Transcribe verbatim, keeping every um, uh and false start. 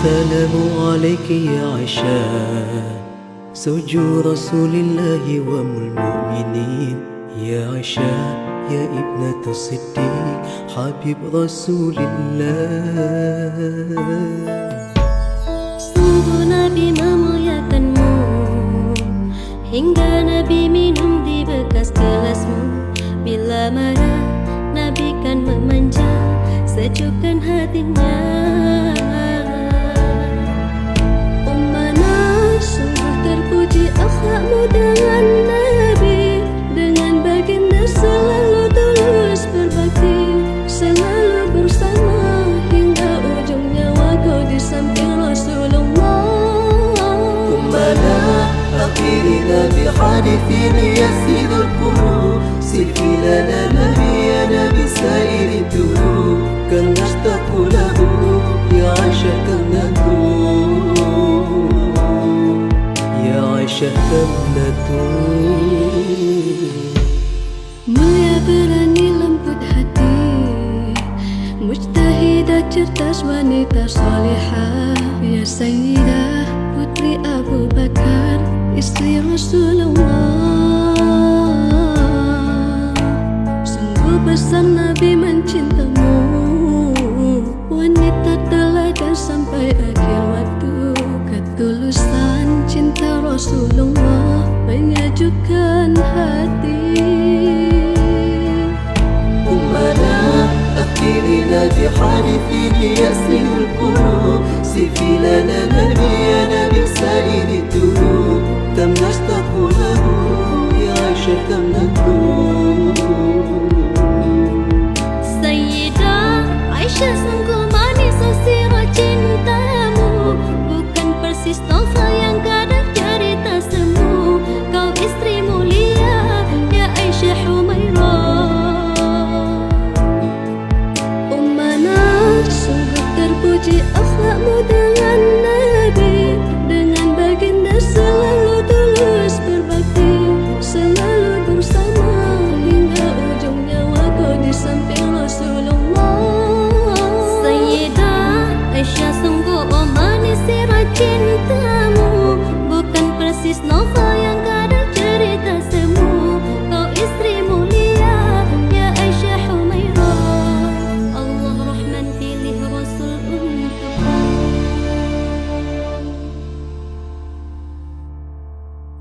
Assalamualaikum ya Aisyah, zauju Rasulillahi wa ummul mukminin. Ya Aisyah, ya ibnatus Siddiq, Habib Rasulillah. Sungguh Nabi memuliakanmu, hingga Nabi minum di bekas gelasmu. Bila marah, Nabi kan memanja, sejukkan hatinya. Ummana, sungguh terpuji akhlakmu dengan Nabi, dengan baginda selalu tulus berbakti, selalu bersama hingga ujung nyawa kau di samping Rasulullah. Ummana, akhirina bi hadithin yas'idul qulub. Sifilana Nabi, ya Nabi, sa'iri turub. Kan nastaqu lahu, ya Aisyah, kan natu. Ya Aisyah, kan natu. Mulia, berani, lembut hati, mujtahidah, cerdas, wanita salihah. Ya Sayyidah, putri Abu Bakar, istri Rasulullah. Sungguh besar Nabi mencintamu, wanita teladan sampai akhir waktu. Ketulusan cinta Rasulullah menyejukkan hati. Ummana, akhirina bi hadithin yas'idul qulub. Sifilana Nabi, ya Nabi, sa'iri turub.